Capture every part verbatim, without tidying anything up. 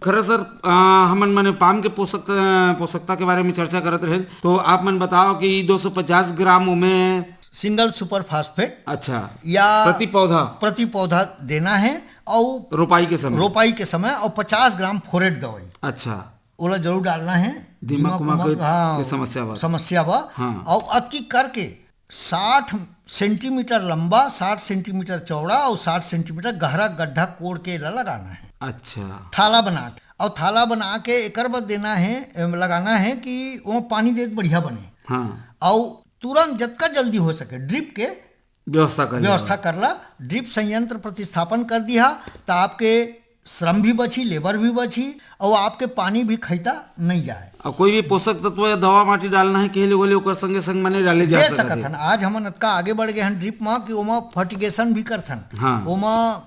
खरा सर, आ, हमन मने पाम के पोषक, पोषकता के बारे में चर्चा करत रहेन, तो आप मन बताओ कि दो सौ पचास ग्राम ओमे सिंगल सुपर फास्फेट अच्छा, या प्रति पौधा? प्रति पौधा देना है, और रोपाई के समय? रोपाई के समय, और पचास ग्राम फोरेट दवाई अच्छा। ओला जरूर डालना है। दीमक दीमक उमक उमक, के, हाँ, के समस्या बा। समस्या बा। हाँ। और अतकी करके साठ सेंटीमीटर लंबा, साठ सेंटीमीटर चौड़ा और साठ सेंटीमीटर गहरा गड्ढा कोड़ के एला लगाना है। अच्छा। थाला बना के, और थाला बना के एकर बर देना है, एम, लगाना है कि वो पानी देत बढ़िया बने। हाँ। और तुरंत जतका जल्दी हो सके ड्रिप के व्यवस्था कर व्यवस्था लेवा। करला। ड्रिप संयंत्र प्रतिस्थापन कर दिया, तो आपके श्रम भी बची, लेबर भी बची, और आपके पानी भी खैता नहीं जाए। और कोई भी पोषक तत्व या दवा माटी डालना है, कहे ले बोले, ओकर संगे संग माने डाले जा दे सकत सकत है। हन। आज हमन अतका आगे बढ़ गए हन ड्रिप में कि ओमा फर्टिगेशन भी करथन। हाँ। ओमा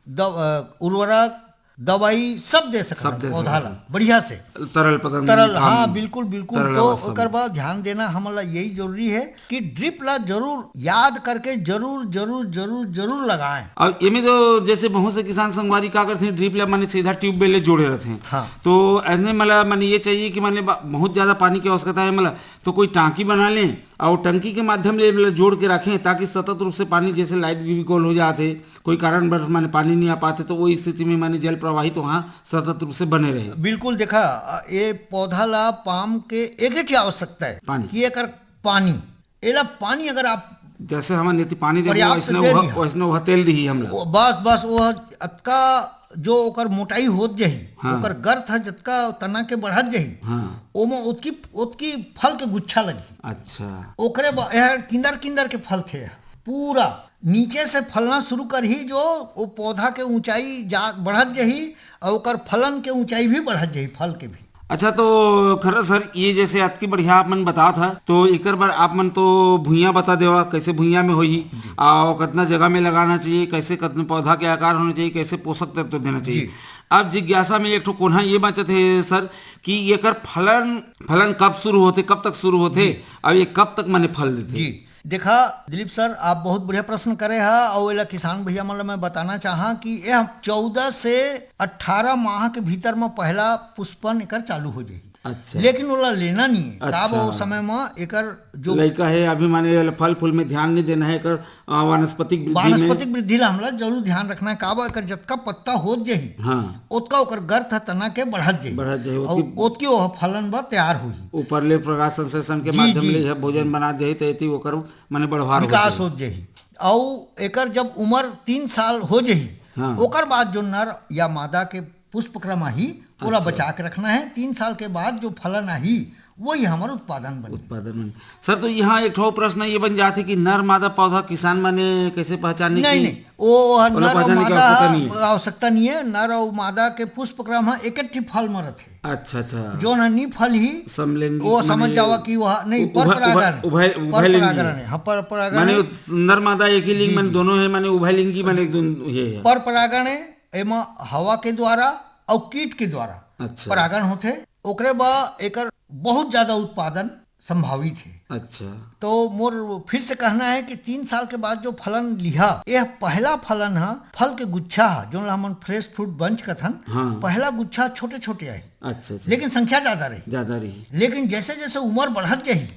द-, अ, उर्वरक, दवाई सब दे सकत सब हन दे पौधा सकत ला, हन। बढ़िया से। तरल पदार्थ, तरल, हाँ, हाँ, बिल्कुल, बिल्कुल। तरल तो अवस्था ओकर में। बाद ध्यान देना हमन ला यही जरूरी है कि ड्रिप ला जरूर याद करके जरूर, जरूर, जरूर, जरूर लगाएं। और एमे तो जैसे बहुत से किसान संगवारी का करथे, ड्रिप ला माने सीधा ट्यूबवेल ले जोड़े रहथे। हाँ। तो ऐसने मला माने ये चाहिए कि माने बा-, बहुत ज्यादा पानी की आवश्यकता है मला, तो कोई टांकी बना लें और टंकी के माध्यम ले एला जोड़ के रखें, ताकि सतत रूप से पानी, जैसे लाइट भी गोल हो जाते, कोई कारणवश माने पानी नहीं आ पाते, तो वो स्थिति में माने जल प्रवाहित वहाँ सतत रूप से बने रहे। बिल्कुल, देखा, अ, ये पौधा ला पाम के एक ही चीज आवश्यकता है पानी। कि एकर पानी, एला पानी अगर आप जैसे हमन नीति पानी देबो, पर्याप्त वैसने दे वह, दिहा। वैसने वह तेल दिही हमला। वो बस, बस वो अतका जो ओकर मोटाई होत जही, हाँ। ओकर गर्थ ह जतका तना के बढ़त जही, हाँ। ओमा ओतकी, ओतकी फल के गुच्छा लगही। अच्छा। ओकरे ब-, यह किंदर किंदर के फल थे, पूरा नीचे से फलना शुरू करही, जो वो पौधा के ऊंचाई जा, बढ़त जही और ओकर फलन के ऊंचाई भी बढ़त जही, फल के भी। अच्छा, तो खरा सर, ये जैसे अतकी बढ़िया आप मन बतात हा, तो एकर बर आप मन तो भुइयां बता देवा, कैसे भुइयां में होही, जी। और कितना जगह में लगाना चाहिए, कैसे कितने पौधा के आकार होना चाहिए, कैसे पोषक तत्व देना चाहिए। जी। अब जिज्ञासा में एक ठो कोन्हा ये बचत है सर, कि एकर फलन, फलन कब शुरू होथे, कब तक शुरू होथे, जी। और ये कब तक माने फल देथे? जी, देखा दिलीप सर, आप बहुत बढ़िया प्रश्न करे हा, और एला किसान भैया मन ला मैं बताना चाहा कि ये चौदह से अठारह माह के भीतर में पहला पुष्पन एकर चालू हो जाही। अच्छा। लेकिन ओला लेना नहीं है, काबर अच्छा। वो समय में एकर जो लइका है, अभी माने एला फल फूल में ध्यान नहीं देना है, एकर, अ, वानस्पतिक वृद्धि में वानस्पतिक वृद्धि ला हमला जरूर ध्यान रखना है, काबर एकर जतका पत्ता होत जही, हाँ। ओतका ओकर गर्थ तना के बढ़त जही। बढ़त जही, और ओतकी ओतकी वो फलन बर तैयार होही। ऊपर ले प्रकाश संश्लेषण के जी, माध्यम जी, ले यह भोजन जी। बनात जही, तो एती ओकर माने बढ़वार होत विकास जही। होत जही। और एकर जब उम्र तीन साल हो जही, हाँ। ओकर बाद जो नर या मादा के पुष्पक्रम आही, ओला अच्छा। बचा के रखना है। तीन साल के बाद जो फलन आही, वही हमर उत्पादन बनी। उत्पादन बनी। सर, तो यहाँ एक ठो प्रश्न ये बन जाथे कि नर मादा पौधा किसान माने कैसे पहचाने नहीं, कि नहीं, वो, वो ओला नर और पहचाने की मादा आवश्यकता नहीं है? आवश्यकता नहीं है। नर और मादा के पुष्पक्रम ह एक ठे फल में रहथे। अच्छा, अच्छा। जो न नी फल ही, समलैंगिक वो समझ माने जावा कि वह नहीं, उ-, पर उभय, परागण उभय, है। उभय, पर उभयलिंगी। परागण है। हाँ, पर परागण माने है। नर मादा एक ही लिंग जी, माने जी। दोनों है, माने उभयलिंगी माने एक दोनों ये है। पर परागण है, एमा हवा के द्वारा और कीट के द्वारा अच्छा। परागण होथे। ओकरे बा एकर बहुत ज्यादा उत्पादन संभावित है। अच्छा। तो मोर फिर से कहना है कि तीन साल के बाद जो फलन लिहा, यह पहला फलन ह, फल के गुच्छा ह, जोन ला हमन फ्रेश फ्रूट बंच कथन, हाँ। पहला गुच्छा छोटे-छोटे आही, अच्छा, अच्छा। लेकिन संख्या ज्यादा रही। ज्यादा रही। लेकिन जैसे-जैसे उम्र बढ़त जाही,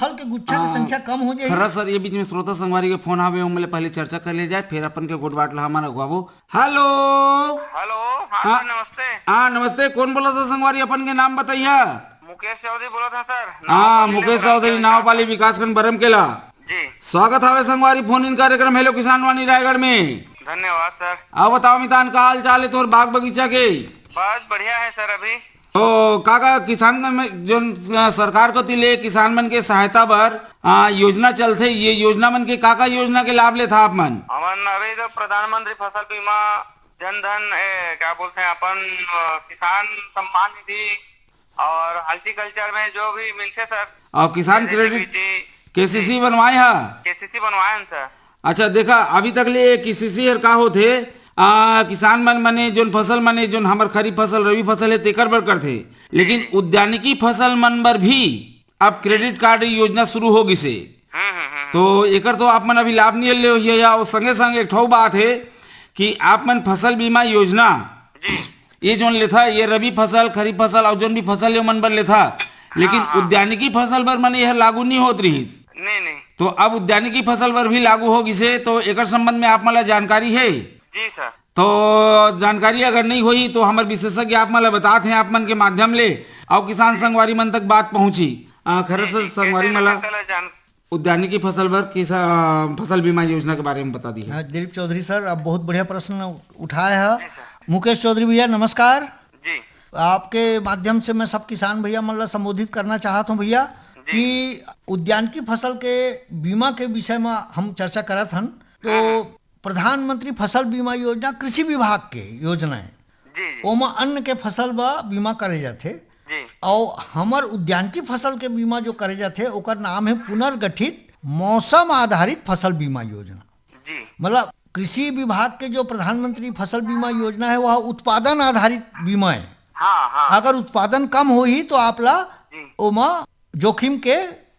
फल के गुच्छा के हाँ, संख्या कम हो जाही। खरा सर, ये बीच में श्रोता संगवारी के फोन आवे, ओमन ले पहले चर्चा कर ले जाए, फिर अपन के गोठ बात ला हमन अगुवाबो। हेलो। हेलो, हाँ हाँ। सर, नमस्ते। हाँ, नमस्ते। कौन बोलत हा संगवारी? अपन के नाम बताइया। मुकेश चौधरी बोलत हा सर। हाँ, नावपाली मुकेश चौधरी, विकासखंड। नावपाली विकासखंड बरमकेला। जी। स्वागत हावे संगवारी फोन इन कार्यक्रम हेलो किसान वाणी रायगढ़ में। धन्यवाद सर। अब बताओ मितान, का हाल चाल है तोर बाग बगीचा के? बस बढ़िया है सर अभी। तो का का किसान में जोन, अ, सरकार कोति ले किसान मन के सहायता बर, अ, योजना चलथे, ये योजना मन के का का योजना के लाभ लेथा आप मन? हमन अभी तो प्रधानमंत्री फसल बीमा, जन धन, ए, क्या बोलते हैं अपन, अ, किसान सम्मान निधि और हॉर्टिकल्चर में जो भी मिलथे सर। और किसान जैसे क्रेडिट, केसीसी बनवाए हा? केसीसी बनवाए हन सर। अच्छा, देखा, अभी तक ले केसीसी हर का होथे, आ, किसान मन मने जोन फसल मने, जोन हमर खरीफ फसल, रबी फसल है, तेकर बर करथे, लेकिन उद्यानिकी फसल मन बर भी अब क्रेडिट कार्ड योजना शुरू हो गिसे। हम्म, हम्म, हम्म। तो एकर तो आप मन अभी लाभ नहीं ले होइया, या वो संगे संग एक ठो बात है कि आप मन फसल बीमा योजना जी। ये जोन लेथा, ये रबी फसल, खरीफ फसल अउ जोन भी फसल ये मन बर लेथा, लेकिन हाँ, हाँ। उद्यानिकी फसल बर मन ये लागू नहीं होत रहिस। नहीं, नहीं। तो अब उद्यानिकी फसल बर भी लागू हो गिसे, तो एकर संबंध में आप मन ला जानकारी है? जी सर। तो जानकारी अगर नहीं होही तो हमर विशेषज्ञ आप मन ला बतात हैं आप मन के माध्यम ले, अउ किसान संगवारी मन तक बात पहुंची। अ, खरत जी, सर, जी, संगवारी कैसे मन ला लगता है जान- उद्यानिकी फसल बर किसा-, अ, फसल बीमा योजना के बारे में बता दी है। हाँ, दिलीप चौधरी सर, अब बहुत बढ़िया प्रश्न उठाए है। जी सर। मुकेश चौधरी भैया, नमस्कार। जी। आपके माध्यम से मैं सब किसान भैया मन ला संबोधित करना चाहत हूँ भैया, जी। कि उद्यानिकी फसल के बीमा के विषय में हम चर्चा करत हन। तो हम्म। प्रधानमंत्री फसल बीमा योजना कृषि विभाग के योजना है। जी, जी। ओमा अन्न के फसल बर बीमा करे जाथे। जी। अउ हमर उद्यानिकी फसल के बीमा जो करे जाथे, ओकर नाम है पुनर्गठित मौसम आधारित फसल बीमा योजना। जी। मतलब कृषि विभाग के जो प्रधानमंत्री फसल बीमा योजना है, वह उत्पादन आधारित बीमा है। हाँ, हाँ। अगर उत्पादन कम होही तो आप ला जी। ओमा जोखिम के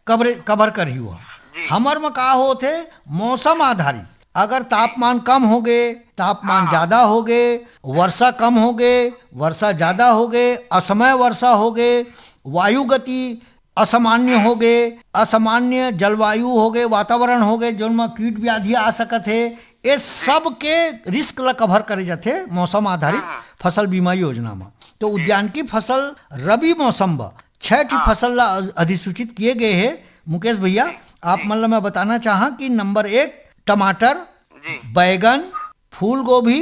कवर, कवर करही हुआ। जी। हमर म का होत हे, मौसम आधारित। अगर तापमान कम हो गे, तापमान हाँ। ज्यादा हो गे, वर्षा कम हो गे, वर्षा ज्यादा हो गे, असमय वर्षा हो गे, वायु गति असामान्य हो गे, असामान्य जलवायु हो गे, वातावरण हो गे, जोन म कीट व्याधि आ सकत हे, ये सब के रिस्क ला कवर करे जाथे मौसम आधारित हाँ। फसल बीमा योजना म। तो उद्यानिकी फसल रबी मौसम ब छह ठी हाँ। फसल ला अधिसूचित किए गए हे। मुकेश भैया, जी, आप जी। मन ला मैं बताना चाहा कि नंबर एक टमाटर, जी। बैगन, फूल गोभी,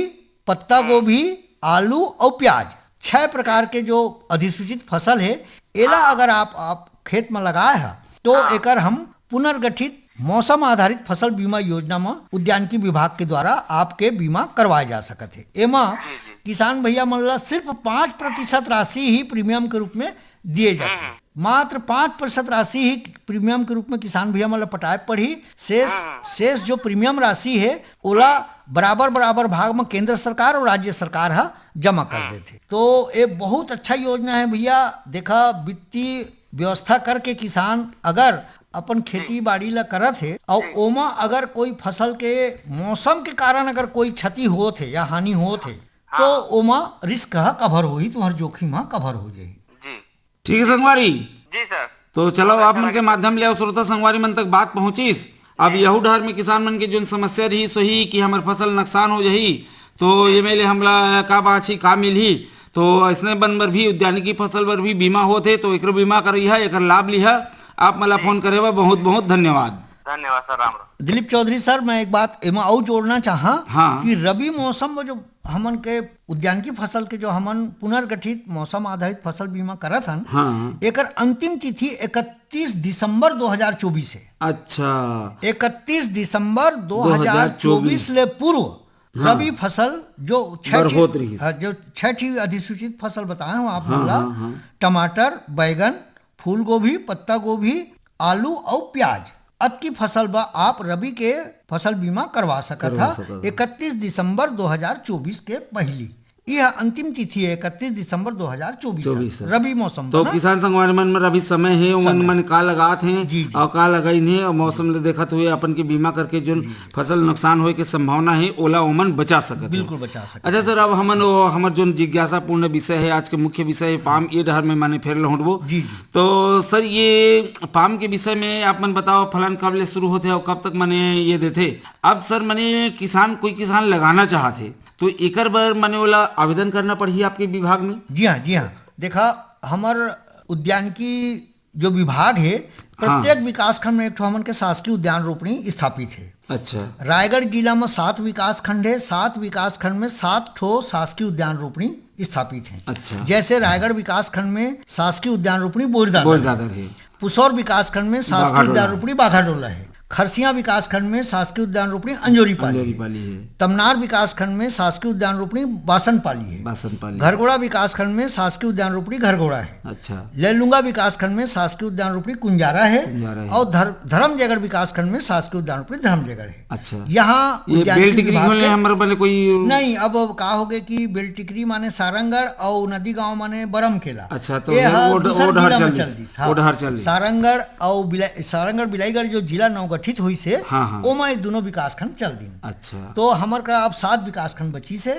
पत्ता हम्म। गोभी, आलू अउ प्याज, छह प्रकार के जो अधिसूचित फसल हे, एला हाँ। अगर आप, आप खेत में लगाए ह, तो हाँ। एकर हम पुनर्गठित मौसम आधारित फसल बीमा योजना म उद्यानिकी विभाग के द्वारा आपके बीमा करवाए जा सकत हे। एमा जी, जी। किसान भैया मन ला सिर्फ पाँच प्रतिशत राशि ही प्रीमियम के रूप में दिए जाथे। हम्म। मात्र पाँच प्रतिशत राशि ही प्रीमियम के रूप में किसान भैया मन ला पटाए पड़ही। शेष, हम्म। शेष जो प्रीमियम राशि हे, ओला बराबर, बराबर भाग में केंद्र सरकार और राज्य सरकार ह जमा कर हम्म। देथे। तो ये बहुत अच्छा योजना है भैया। देखा, वित्तीय व्यवस्था करके किसान अगर अपन खेती बाड़ी ला करत हे, अउ ओमा अगर कोई फसल के मौसम के कारण अगर कोई क्षति होत हे या हानि होत हे, तो हाँ। ओमा रिस्क ह कवर होही, तुम्हार जोखिम ह कवर हो जाही। जी। ठीक है संगवारी। जी सर। तो चलो, बहुत आप अच्छा मन के लगा। माध्यम ले अउ श्रोता संगवारी मन तक बात पहुंचिस। अब जी। यहू डहर में किसान मन के जोन समस्या रही सोही कि हमर फसल नुकसान हो जाही, तो ये में ले हमला का बाछी, का मिलही, तो अइसने बन बर भी, उद्यानिकी फसल बर भी बीमा होत हे, तो एकरो बीमा करइहा, एकर लाभ लिहा। आप मन ला जी। फोन करे बर बहुत बहुत धन्यवाद। धन्यवाद सर, राम राम। दिलीप चौधरी सर, मैं एक बात एमा अउ जोड़ना चाहा हाँ। कि रबी मौसम में जो हमन के उद्यानिकी फसल के जो हमन पुनर्गठित मौसम आधारित फसल बीमा करत हन, हाँ। एकर अंतिम तिथि इकतीस दिसंबर दो हज़ार चौबीस है। अच्छा। इकतीस दिसंबर दो हज़ार चौबीस। दो हज़ार चौबीस ले पूर्व हाँ। रबी फसल जो छह बर ठी-, होत रहिस। हाँ, जो छह ठी अधिसूचित फसल बताए हूँ आप हाँ, मन ला, हाँ, हाँ। टमाटर, बैगन, फूल गोभी, पत्ता गोभी, आलू अउ प्याज, अतकी फसल बर आप रबी के फसल बीमा करवा सकत करवा हा सकत हा। इकतीस दिसंबर दो हज़ार चौबीस के पहिली। यह अंतिम तिथि है, इकतीस दिसंबर दो हज़ार चौबीस, चौबीस है। रबी मौसम तो बर ना? किसान संगवारी मन में अभी समय है, ओमन समय। मन का लगात हैं जी, जी। और का लगाइन है और मौसम ले देखत हुए अपन के बीमा करके जोन जी। फसल नुकसान होए के संभावना है, ओला ओमन बचा सकत हैं। बिल्कुल बचा सकत अच्छा हैं। सर, अब हमन वो, हमर जोन जिज्ञासापूर्ण विषय है, आज के मुख्य विषय है पाम, ये डहर में माने फेर लहुटबो। जी, जी। तो सर, ये पाम के विषय में आप मन बताओ, फलन कब ले शुरू होथे और कब तक माने ये देथे? अब सर, माने किसान, कोई किसान लगाना चाहत हे, तो एकर बर माने ओला आवेदन करना पड़ही आपके विभाग में? जी हाँ, जी हाँ। देखा, हमर उद्यानिकी जो विभाग हे, हाँ। प्रत्येक विकासखंड में एक ठो हमन के शासकीय उद्यान रोपणी स्थापित हे। अच्छा। रायगढ़ जिला में सात विकासखंड हे, सात विकासखंड में सात ठो शासकीय उद्यान रोपणी स्थापित हे। अच्छा। जैसे रायगढ़ विकासखंड में शासकीय उद्यान रोपणी बोरदादर हे। बोरदादर हे। पुसौर विकासखंड में शासकीय बाघाडोला। उद्यान रोपणी बाघाडोला हे। खरसिया विकासखंड में शासकीय उद्यान रोपणी अंजोरी पाली अंजोरी हे। पाली हे। तमनार विकासखंड में शासकीय उद्यान रोपणी बासन पाली हे। बासन पाली। घरघोड़ा विकासखंड में शासकीय उद्यान रोपणी घरघोड़ा हे। अच्छा। लैलूंगा विकासखंड में शासकीय उद्यान रोपणी कुंजारा हे। कुंजारा हे। और धर-, धरमजयगढ़ विकासखंड में शासकीय उद्यान रोपणी धरमजयगढ़ हे। अच्छा। यहाँ ये उद्यानिकी बेल टिकरी विभाग घोले के हमर बने कोई नहीं, अब, अब का हो गए कि बेल टिकरी माने सारंगढ़ और नदी गांव माने बरमकेला। अच्छा, तो ये वो हा वो ड-, दूसर वो डहर जिला चल में दिस। चल दिस। हाँ। वो डहर चल दिस। सारंगढ़ और बिला-, सारंगढ़ बिलाईगढ़ जो जिला नौगढ़ गठित होइस हे, हाँ, हाँ। ओमा ये दूनों विकासखंड चल दिन। अच्छा। तो हमर का अब सात विकासखंड बचिस हे।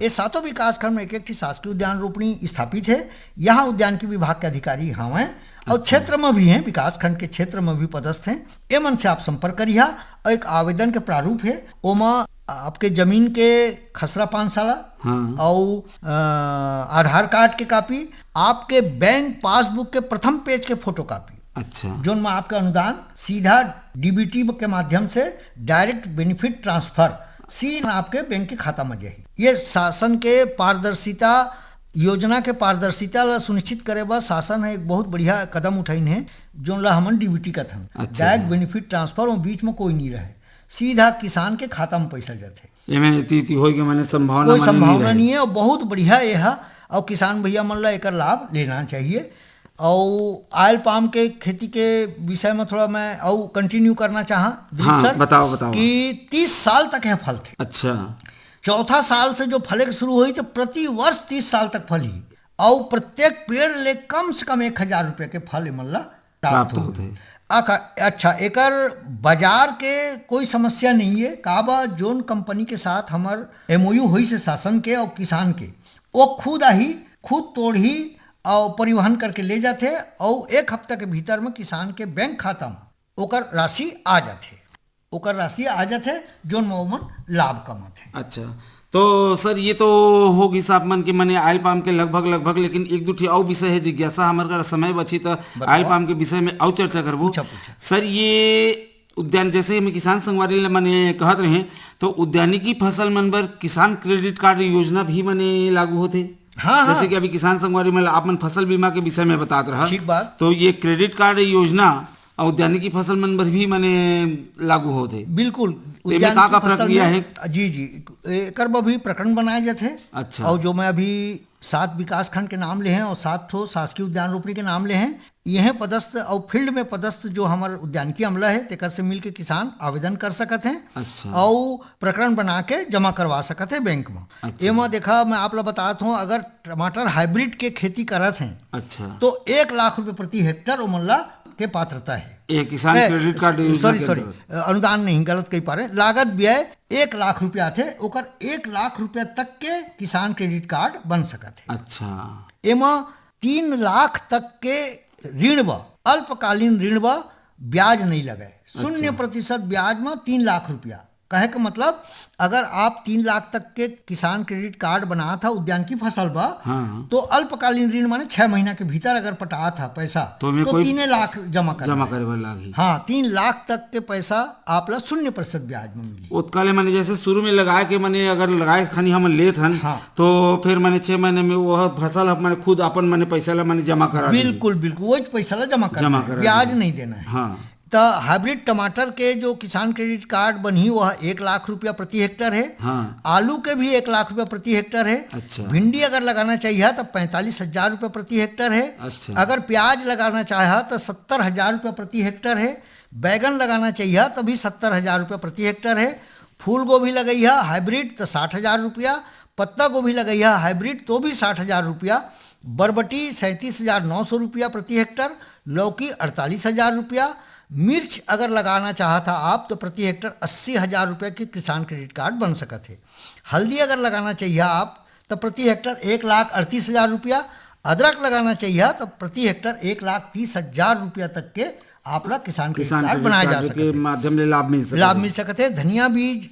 ये सातों विकासखंड में एक एक ठी शासकीय उद्यान रोपणी स्थापित हे। यहाँ उद्यानिकी विभाग के अधिकारी हवंय और अच्छा। क्षेत्र में भी हैं, विकासखंड के क्षेत्र में भी पदस्थ हैं। ये मन से आप संपर्क करिहा और एक आवेदन के प्रारूप हे, ओमा आपके जमीन के खसरा पान साला हाँ। और, अ, आधार कार्ड के कॉपी, आपके बैंक पासबुक के प्रथम पेज के फोटोकॉपी, अच्छा। जोन में आपका अनुदान सीधा डीबीटी के माध्यम से डायरेक्ट बेनिफिट ट्रांसफर सीधा आपके बैंक के खाता में जाही। ये शासन के पारदर्शिता, योजना के पारदर्शिता ला सुनिश्चित करे बर शासन ह एक बहुत बढ़िया कदम उठाइन हे, जोन ला हमन डीबीटी कथन। अच्छा। डायरेक्ट बेनिफिट ट्रांसफर, वो बीच में कोई नहीं रहे, सीधा किसान के खाता में पैसा जाथे। एमे इति, इति होय के माने संभावना कोई माने नहीं संभावना रहे। नहीं है और बहुत बढ़िया ये हा, और किसान भैया मन ला एकर लाभ लेना चाहिए। और ऑयल पाम के खेती के विषय में थोड़ा मैं और कंटिन्यू करना चाहा, दिलीप हाँ, सर, बताओ, बताओ। कि तीस साल तक यह फलथे। अच्छा। चौथा साल से जो फले के शुरू होही, तो प्रति वर्ष तीस साल तक फलही, और प्रत्येक पेड़ ले कम से कम एक हजार रुपया के फल एमन ला प्राप्त प्राप्त होथे। होथे। आखा-, अच्छा, एकर बाजार के कोई समस्या नहीं है। काबर, जोन कंपनी के साथ हमर एमओयू होइस हे शासन के और किसान के, वो खुद आही, खुद तोड़ही और परिवहन करके ले जाथे और एक हफ्ता के भीतर में किसान के बैंक खाता में ओकर राशि आ जाथे, ओकर राशि आ जाथे, जोन में ओमन लाभ कमाथे। अच्छा, तो सर, ये तो हो गिस आप मन के माने ऑयल पाम के लगभग, लगभग, लेकिन एक दू ठी अउ विषय हे जिज्ञासा, हमर करा समय बची, त बताओ। ऑयल पाम के विषय में अउ चर्चा करबो। पूछा, पूछा। सर, ये उद्यान, जैसे हम किसान संगवारी ला माने कहत रहे, तो उद्यानिकी फसल मन बर किसान क्रेडिट कार्ड योजना भी माने लागू होथे। हाँ, हाँ। जैसे कि अभी किसान संगवारी मन ला आप मन फसल बीमा के विषय में बतात रहा। ठीक बात। तो ये क्रेडिट कार्ड योजना और उद्यानिकी फसल मन बर भी माने लागू होथे। बिल्कुल। तो एमे उद्यानिकी का का फसल प्रक्रिया में, हे? जी, जी, एकर बर भी प्रकरण बनाए जाथे। अच्छा। और जो मैं अभी सात विकास खंड के नाम ले हैं और सात ठो शासकीय उद्यान रोपणी के नाम ले हैं, यह पदस्थ और फील्ड में पदस्थ जो हमर उद्यानिकी अमला है, तेकर से मिलके किसान आवेदन कर सकत हैं। अच्छा। और प्रकरण बना के जमा करवा सकत है बैंक में। अच्छा। एमा देखा, मैं आप ला बतात हूँ, अगर टमाटर हाइब्रिड के खेती करत हैं, अच्छा। तो एक लाख रुपए प्रति हेक्टर ओमन ला के पात्रता है। ये किसान ए, क्रेडिट कार्ड योजना सॉरी, के सॉरी, अंतर्गत। अ, अनुदान नहीं, गलत कही पा रहे, लागत व्यय एक लाख रुपया थे, ओकर एक लाख रुपया तक के किसान क्रेडिट कार्ड बन सकत है। अच्छा। एमा तीन लाख तक के ऋण बा, अल्पकालीन ऋण बा, ब्याज नहीं लगे, शून्य अच्छा। प्रतिशत ब्याज में तीन लाख रुपया। कहे के मतलब, अगर आप तीन लाख तक के किसान क्रेडिट कार्ड बनात हा उद्यानिकी फसल बा, हाँ। तो अल्पकालीन ऋण माने छह महीना के भीतर अगर पटात हा पैसा, तो ओमे तो कोई तीने लाख जमा करे जमा बर। करे बर लागही। हाँ, तीन लाख तक के पैसा आप ला शून्य प्रतिशत ब्याज में मिली। ओतका ले माने जैसे शुरू में लगाए के माने अगर लगाए खानी हमन लेत हन, हाँ। तो फिर माने छह महीने में वो फसल ह माने खुद अपन माने पैसा ला माने जमा करा देही। बिल्कुल, बिल्कुल, वही पैसा ला जमा करना जमा है, करा ब्याज देही। नहीं देना है। हाँ। त हाइब्रिड टमाटर के जो किसान क्रेडिट कार्ड बनही, वह एक लाख रुपया प्रति हेक्टर है। हाँ। आलू के भी एक लाख रुपया प्रति हेक्टर है। अच्छा। भिंडी अगर लगाना चाहिए तो पैंतालीस हजार रुपया प्रति हेक्टर है। अच्छा। अगर प्याज लगाना चाहे तो सत्तर हजार रुपया प्रति हेक्टर है। बैगन लगाना चाहिए तो भी सत्तर हजार रुपया प्रति हेक्टर है। फूल गोभी लगइहा हाइब्रिड तो साठ हजार रुपया, पत्ता गोभी लगइहा हाइब्रिड तो भी साठ हजार रुपया, बरबटी सैंतीस हजार नौ सौ रुपया प्रति हेक्टर, लौकी अड़तालीस हजार रुपया, मिर्च अगर लगाना चाहत हा आप तो प्रति हेक्टर अस्सी हजार रुपया के किसान क्रेडिट कार्ड बन सकत है। हल्दी अगर लगाना चाहिए आप तो प्रति हेक्टर एक लाख अड़तीस हजार रुपया, अदरक लगाना चाहिए तो प्रति हेक्टर एक लाख तीस हजार रुपया तक के आप ला किसान क्रेडिट किसान कार्ड क्रेडिट बनाया जा कार्ड सकत के है। माध्यम ले लाभ मिल सकत लाभ है। मिल सकत है। धनिया बीज,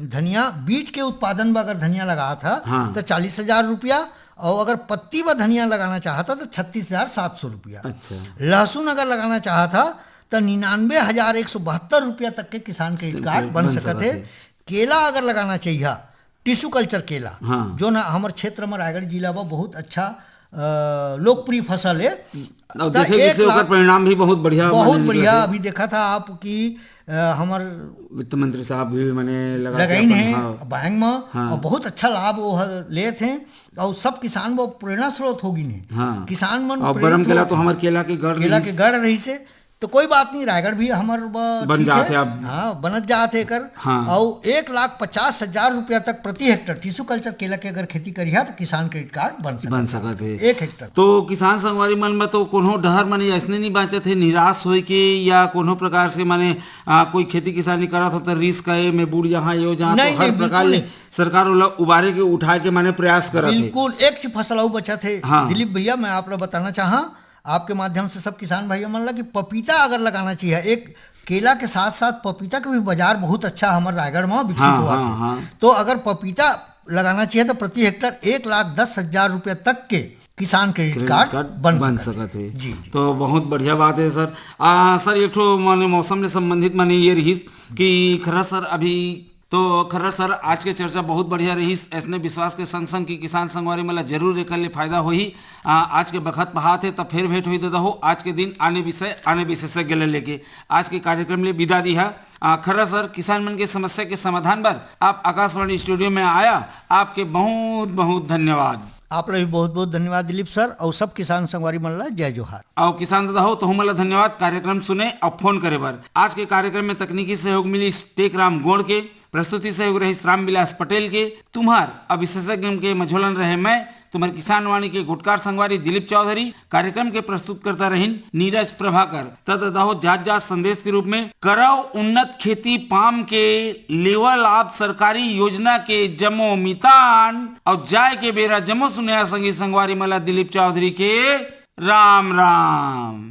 धनिया बीज के उत्पादन में अगर धनिया लगात हा हाँ। तो चालीस हजार रुपया, और अगर पत्ती बर धनिया लगाना चाहत हा तो छत्तीस हजार सात सौ रुपया। अच्छा। लहसुन अगर लगाना चाहत हा तो निन्यानवे हजार एक सौ बहत्तर रुपया तक के किसान क्रेडिट किसान कार्ड क्रेडिट बन बन सकत सकत है। है। केला अगर लगाना चाहिए, टिश्यू कल्चर केला, हाँ। जो ना हमर क्षेत्र में रायगढ़ जिला में बहुत अच्छा, अ, लोकप्रिय फसल है। और त देखे एक जैसे ओकर लाख परिणाम भी बहुत बढ़िया बहुत माने बढ़िया। निकलत है। अभी देखा था आप कि, अ, हमर वित्त मंत्री साहब भी माने लगा के लगाइन अपन, है हाँ। बैंक में, हाँ। और बहुत अच्छा लाभ वो ह-, लेत हैं, और सब किसान वो प्रेरणा स्रोत हो गिन है। हाँ। किसान मन और प्रेरित बरम केला होत तो हैं। हमर केला के गढ़ केला रहिस। के गढ़ रहिस है, तो कोई बात नहीं, रायगढ़ भी हमर ब-, बन ठीक जात हे। हे अब। हाँ, बनत जात हे एकर। हाँ। अउ एक लाख पचास हजार रुपया तक प्रति हेक्टर टिश्यू कल्चर केला के अगर खेती करिहा, तो किसान क्रेडिट कार्ड बन सकत बन हे। सकत हे। एक हेक्टर। तो किसान संगवारी मन में तो कोनो डहर माने ऐसने नहीं बांचत हे निराश होए के, या कोनो प्रकार से माने आ, कोई खेती किसानी करत हो तो रिस्क है, मैं बुड़ जहाँ यो जहाँ, नहीं, तो हर नहीं, प्रकार बिल्कुल ले नहीं। सरकार ओला उबारे के उठा के माने प्रयास करत हे। बिल्कुल, एक चीज फसल अउ बचत हे। हाँ। दिलीप भैया, मैं आप ला बताना चाहा, आपके माध्यम से सब किसान भैया मन ला, कि पपीता अगर लगाना चाहिए, एक केला के साथ साथ पपीता के भी बाजार बहुत अच्छा हमर रायगढ़ में विकसित हाँ, हुआ हाँ, है। हाँ। तो अगर पपीता लगाना चाहिए, तो प्रति हेक्टर एक लाख दस हजार रुपया तक के किसान क्रेडिट क्रेडिट कार्ड कार्ड बन बन सकत सकत हे। जी, जी। तो बहुत बढ़िया बात है सर। आ, सर, एक ठो माने मौसम ले संबंधित माने ये रहिस कि खरस सर, अभी तो खरस सर, आज के चर्चा बहुत बढ़िया रहिस। ऐसने विश्वास के संग संग कि किसान संगवारी मन ला जरूर एकर ले फायदा होही। आ, आज के बखत बहात हे, तब फिर भेंट होही दादा हो। आज के दिन आने विषय, आने विशेषज्ञ ले लेके आज के कार्यक्रम ले विदा दिहा। आ, खरस सर, किसान मन के समस्या के समाधान बर आप आकाशवाणी स्टूडियो में आया, आपके बहुत बहुत धन्यवाद। आप ला भी बहुत बहुत धन्यवाद दिलीप सर, और सब किसान संगवारी मन ला जय जोहार। अउ किसान दादा हो, तहु मन ला धन्यवाद कार्यक्रम सुने अउ फोन करे बर। आज के कार्यक्रम में तकनीकी सहयोग मिलिस टेकराम गोंड़ के, प्रस्तुति सहयोग रहिस रामविलास पटेल के, तुम्हार अउ विशेषज्ञ के मझोलन रहे मैं, तुम्हार किसान वाणी के गोठकार संगवारी दिलीप चौधरी। कार्यक्रम के प्रस्तुतकर्ता रहिन नीरज प्रभाकर। त दादा हो, जात जात संदेश के रूप में, करव उन्नत खेती पाम के, लेवव लाभ सरकारी योजना के जम्मो मितान, अउ जाए के बेरा जम्मो सुनइया संगी संगवारी मन ला दिलीप चौधरी के राम राम।